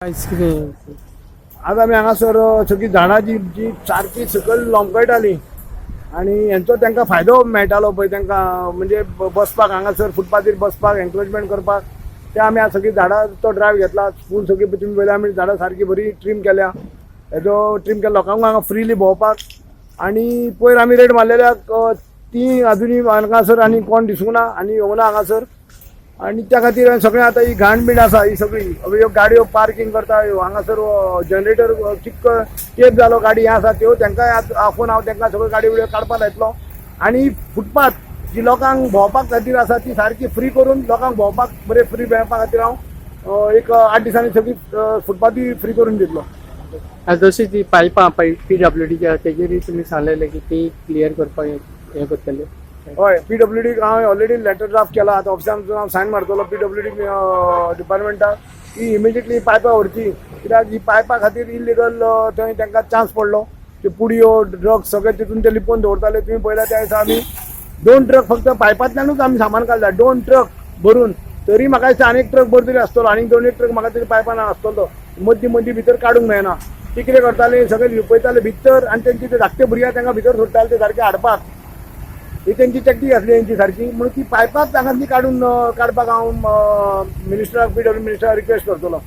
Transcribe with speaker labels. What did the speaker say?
Speaker 1: आयज कितें?
Speaker 2: आज आमी हांगासर सगळीं झाडां जी जी सारकी सकयल लोंबकळटाली आनी हेंचो तांकां फायदो मेळटालो पळय तांकां, म्हणजे बसपाक हांगासर फुटपाथीर बसपाक, एन्क्रोचमेंट करपाक, ते आमी आज सगळीं झाडां तो ड्रायव्ह घेतला. फूल सगळीं तुमी पळयल्या, आमी झाडां सारकी बरी ट्रीम केल्या. हेजो ट्रीम केल्या लोकांक हांगा फ्रिली भोंवपाक. आनी पयर आमी रेड मारलेल्याक ती अजुनूय हांगासर आनी कोण दिसूंक ना आनी येवंक ना हांगासर. आनी त्या खातीर हांवें सगळें आतां ही घाण बीण आसा ही सगळी ह्यो गाडयो पार्कींग करता ह्यो हांगासर, जनरेटर चिक्क टेप जालो, गाडी हें आसा त्यो तांकांय आपोवन हांव तांकां सगळ्यो गाडी बिडयो काडपाक लायतलो. आनी फुटपाथ जी लोकांक भोंवपाक खातीर आसा ती सारकी फ्री करून लोकांक भोंवपाक बरें फ्री मेळपा खातीर हांव एक 8 दिसांनी सगळी फुटपाथूय फ्री करून दितलो.
Speaker 1: आनी जशी ती पायपां पळय पीडब्ल्यूडीची आसा, तेजेरूय तुमी सांगलेलें की ती क्लियर करपाक हें करतले.
Speaker 2: हय, पीडब्ल्यूडीक हांवें ऑलरेडी लेटर ड्राफ्ट केला. आतां ऑफिसान हांव सायन मारतलो पीडब्ल्यूडी डिपार्टमेंटाक की इमिजिएटली पायपां व्हरची, कित्याक ही पायपां खातीर इलिगल थंय तांकां चान्स पडलो. त्यो पुडयो, ड्रग्स सगळे तितून ते लिपोवन दवरताले. तुमी पळयला, त्या दिसा आमी दोन ट्रक फक्त पायपांतल्यानूच आमी सामान काडला, दोन ट्रक भरून. तरी म्हाका दिसता आनीक ट्रक भर तरी आसतलो, आनीक दोन एक ट्रक म्हाका तरी पायपान आसतलो. मदीं मदीं भितर काडूंक मेळना. ती कितें करताले, सगळे लिपयताले भितर आनी तेंचे ते धाकटे भुरग्यांक तांकां भितर सोडटाले ते सारके हाडपाक. ही तेंची टॅक्टीक आसली तेंची सारकी. म्हणून ती पायपांच हांगासली काडून काडपाक हांव मिनिस्टराक, पीडब्ल्यू मिनिस्टराक रिक्वेस्ट करतलो.